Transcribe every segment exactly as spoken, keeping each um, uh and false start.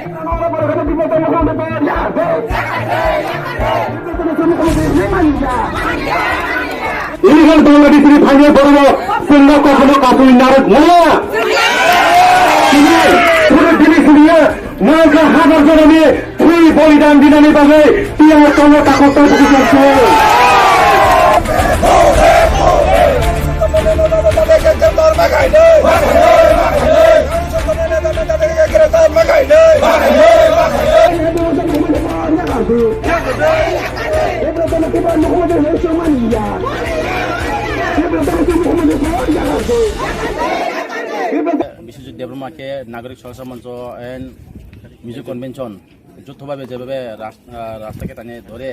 Illegal Bangladeshi ni phainai borok chwngno kobono kabui narwk maya. Tini pura dini suriya naga hajar jonani thwi bolidan dinani bagwi tiyang tongo takhuk tong buku songsu. Biswajit Debbarma khe Nagorik Suraksha Moncho and Mizo Convention যৌথভাবে যেভাবে রাস-, আহ, রাস্তাকে টানে ধরে,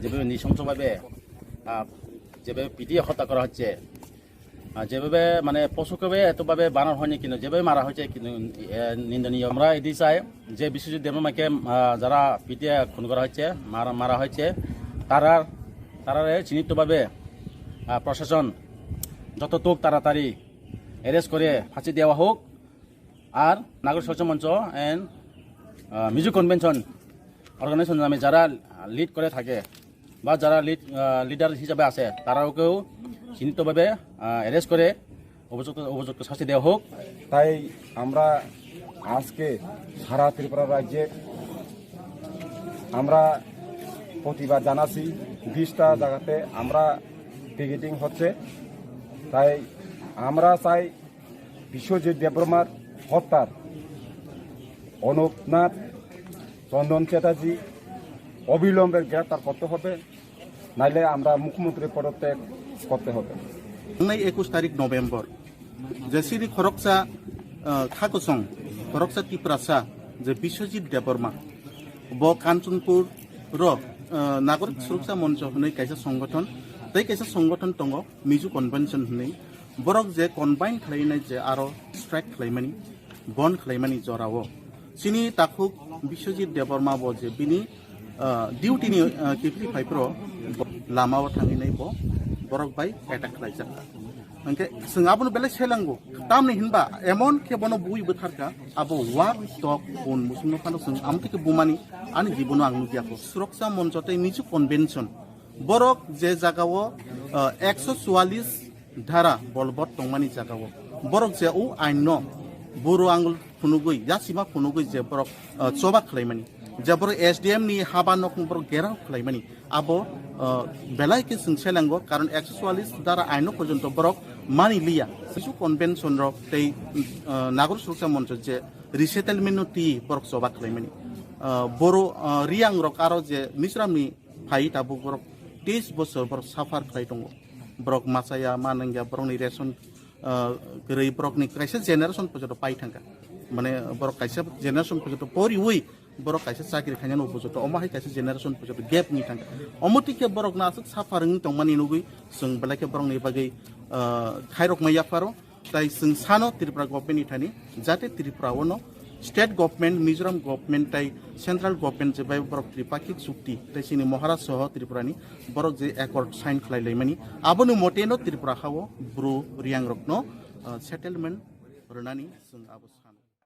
যেভাবে নৃশংসভাবে, আহ, যেভাবে পিটিয়ে হত্যা করা হচ্ছে, আহ, যেভাবে মানে পশুকে এতভাবে বানানো হয়নি কিন্তু যেভাবে মারা হয়েছে কিন্তু, আহ, নিন্দনীয়। আমরা এটি চাই যে বিশ্বজিৎ দেববর্মাকে, আহ, যারা পিটিয়ে খুন করা হয়েছে, মারা, মারা হয়েছে, তারা, তারা চিহ্নিতভাবে, আহ, প্রশাসন যতটুক তাড়াতাড়ি অ্যারেস্ট করে ফাঁসি দেওয়া হোক। আর নাগরিক সচেতন মঞ্চ and, আহ, মিজো কনভেনশন অর্গানাইজেশন নামে যারা লিড করে থাকে বা যারা লিড, আহ, লিডার হিসাবে আছে, তারাওকেও চিহ্নিতভাবে, আহ, অ্যারেস্ট করে উপযুক্ত, উপযুক্ত শাস্তি দেওয়া হোক। তাই আমরা আজকে সারা ত্রিপুরা রাজ্যে আমরা প্রতিবাদ জানাচ্ছি। বিশটা জায়গাতে আমরা পিকেটিং হচ্ছে। তাই আমরা চাই বিশ্বজিৎ দেববর্মার হত্যার অনুপ নাথ, চন্দন চ্যাটার্জি অবিলম্বে গ্রেপ্তার করতে হবে, নাইলে আমরা মুখ্যমন্ত্রী পদত্যাগ করতে হবে। Thangnai ekush tarik November, je chini khoroksa, ah, khakosong, khoroksa Tiprasa, je Biswajit Debbarma, bo Kanchanpur ro, ah, Nagorik Suraksha Moncho hwnwi kaisa songgothon, tei kaisa songgothon tongo, Mizo Convention hwnwi. Borok je combine khlainai je aro strike khlaimani, bon khlaimani jorao. Chini takhuk Biswajit Debbarma bo je bini, ah, duty ni, ah, kiphilwi phaiphro bo lamao thangwi nai bo borok bai attack khlaijak. Hwnkhe chwng abono belai selango. Tamni hinba emon khe bono bui bwtharkha, abo wak tok bun musungno phano chwng amtwi khe bumani ani jibono ang nukya kho. Suraksha Moncho tei Mizo Convention borok je jagao, ah, ekso chuallis dhara bolbot tongmani jagao borok je o ainno buru angul phunugwi, yasima phunugwi je borok, ah, choba khlaimani, je borok S D M ni haba nokno borok gerao khlaimani, abo, ah, belai khe chwng selengo, karon ekso chuallis dhara ainno porjonto borok mani liya. Mizo Convention rok tei, ah, Nagorik Suraksha Moncho je resettlement no twi borok choba khlaimani. Ah, boro, ah, Riang rok aro je Mizoram ni phai tabuk borok teis bosor borok suffer khlai tongo. Borok machaya, ma nangya, borokni ration, ah, kwrwi borokni kaisa generation porjonto pai thangkha. Mane borok kaisa generation porjonto poriwi borok kaisa chakri khainani porjonto, omo hai kaisa generation porjonto gap wngwi thangkha. Omo twi khe borokno aswk suffer wngwi tongmani nugwi chwng belai khe borokni bagwi, ah, khairokma yapharo. Tai chwng sano Tripura government ni thani, jate Tripura o no state government, Mizoram government tai central government je bai borok tripakhik chukti tai chini Maharaj soho Tripura ni borok je accord sign khlai laimani, aboni mote no Tripura ha o bru Riang rok no, ah, settlement rwnani chwng abo